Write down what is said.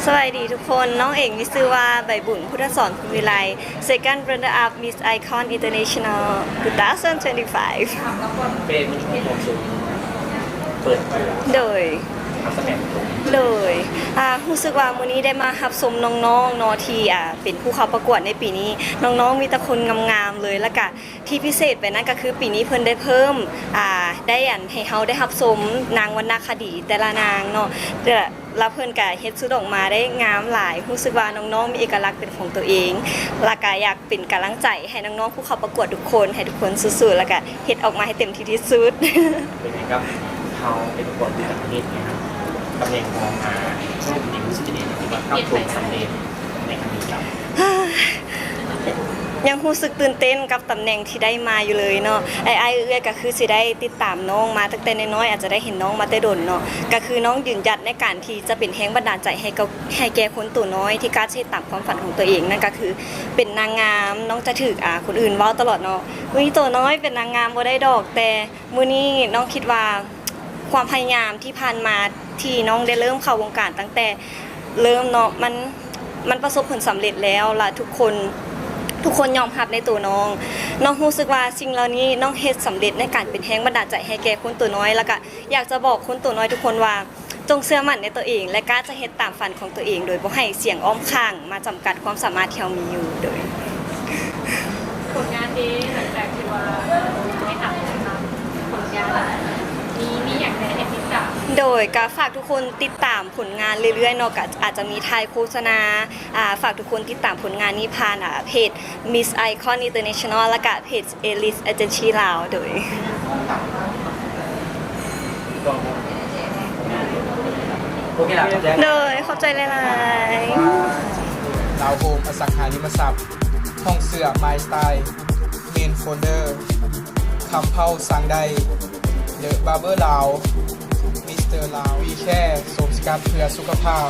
ສະບາຍດີທຸກຄົນ, ນ້ອງເອງມີຊື່ວ່າ ໃບບຸນ ພຸດທະສອນ ພູມວິໄລ Second Runner Up Miss Icon International ສອງພັນຊາວຫ້າ. ເປັນເປັນຜູ້ຄວບຄຸມເປີດໂຕ ໂດຍ ຮັບສະແໝໂຕ ໂດຍ ອາ ຮູ້ສຶກວ່າມື້ນີ້ໄດ້ມາຮັບຊົມນ້ອງໆເນາະ ທີ່ ອາ ເປັນຜູ້ເຂົ້າປະກວດໃນປີນີ້. ນ້ອງໆມີແຕ່ຄົນງາມໆເລີຍ ແລ້ວກະ ທີ່ພິເສດໄປນັ້ນກໍຄືປີນີ້ເພິ່ນໄດ້ເພີ່ມ ອາ ໄດ້ອັນໃຫ້ເຮົາໄດ້ຮັບຊົມນາງວັນນະຄະດີແຕ່ລະນາງເນາະ ແລະ ລະເພິ່ນກໍເຮັດຊຸດອອກມາໄດ້ງາມຫຼາຍ. ຮູ້ສຶກວ່ານ້ອງໆມີເອກະລັກເປັນຂອງຕົວເອງ ແລ້ວກໍຢາກເປັນກຳລັງໃຈໃຫ້ນ້ອງໆຜູ້ເຂົ້າປະກວດທຸກຄົນ ໃຫ້ທຸກຄົນສູ້ໆ ແລ້ວກໍເຮັດອອກມາໃຫ້ເຕັມທີ່ທີ່ສຸດ. ເປັນໄງກັບເຮົາໄປປະກວດຢູ່ຕ່າງປະເທດເນຍ ຕຳແໜ່ງຂອງ ອາ Miss Universe ຖືວ່າເຮົາປະສົບຜົນສຳເລັດ ໃນຄັ້ງນີ້ຄັບ? ຍັງຮູ້ສຶກຕື່ນເຕັ້ນກັບຕຳແໜ່ງທີ່ໄດ້ມາຢູ່ເລີຍເນາະ. ອ້າຍໆເອື້ອຍໆກໍຄືຊິໄດ້ຕິດຕາມນ້ອງມາຕັ້ງແຕ່ນ້ອຍໆ ອາດຈະໄດ້ເຫັນນ້ອງມາແຕ່ດົນເນາະ. ກໍຄືນ້ອງຢືນຢັດໃນການທີ່ຈະເປັນແຮງບັນດານໃຈໃຫ້ກັບ ໃຫ້ແກ່ຄົນໂຕນ້ອຍທີ່ກ້າຈະເຮັດຕາມຄວາມຝັນຂອງຕົວເອງ. ນັ້ນກໍຄືເປັນນາງງາມ. ນ້ອງຈະຖືກ ອາ ຄົນອື່ນເວົ້າຕະຫຼອດເນາະ, ເຮີ້ຍ ໂຕນ້ອຍເປັນນາງງາມບໍ່ໄດ້ດອກ. ແຕ່ມື້ນີ້ນ້ອງຄິດວ່າ ຄວາມພະຍາຍາມທີ່ຜ່ານມາທີ່ນ້ອງໄດ້ເລີ່ມເຂົ້າວົງການຕັ້ງແຕ່ເລີ່ມເນາະ ມັນ ມັນປະສົບຜົນສຳເລັດແລ້ວ ລະທຸກຄົນ ທຸກຄົນຍອມຮັບໃນໂຕນ້ອງ. ນ້ອງຮູ້ສຶກວ່າສິ່ງເຫຼົ່ານີ້ນ້ອງເຮັດສຳເລັດໃນການເປັນແຮງບັນດານໃຈໃຫ້ແກ່ຄົນໂຕນ້ອຍ ລະກະຢາກຈະບອກຄົນໂຕນ້ອຍທຸກຄົນວ່າ ຈົ່ງເຊື່ອໝັ້ນໃນຕົວເອງ ແລະ ກ້າຈະເຮັດຕາມຝັນຂອງຕົວເອງ ໂດຍບໍ່ໃຫ້ສຽງອ້ອມຂ້າງມາຈຳກັດຄວາມສາມາດທີ່ເຮົາມີຢູ່. ໂດຍ ຜົນງານເດ ຫຼັງຈາກທີ່ວ່າໄດ້ຮັບ ຜົນງານມີ ມີຫຍັງແດ່ໃຫ້ຕິດຕາມ? ໂດຍ ກໍຝາກທຸກຄົນຕິດຕາມຜົນງານເລື້ອຍໆເນາະ, ກໍອາດຈະມີຖ່າຍໂຄສະນາ. ອາ ຝາກທຸກຄົນຕິດຕາມຜົນງານນີ້ຜ່ານ ອາ ເພຈ Miss Icon International ແລ້ວກະເພຈ Elite Agency ລາວ. ໂດຍ ໂດຍ ຂອບໃຈຫຼາຍໆ. ລາວໂຮມ ອະສັງຫາລິມະຊັບ, ຫ້ອງເສື້ອ My Style, Men Folder, ຄຳເພົາ ສ້າງໄດ້, The Barber ລາວ, Mister ລາວ, We Care ໂສມສະກັດເພື່ອສຸຂະພາບ,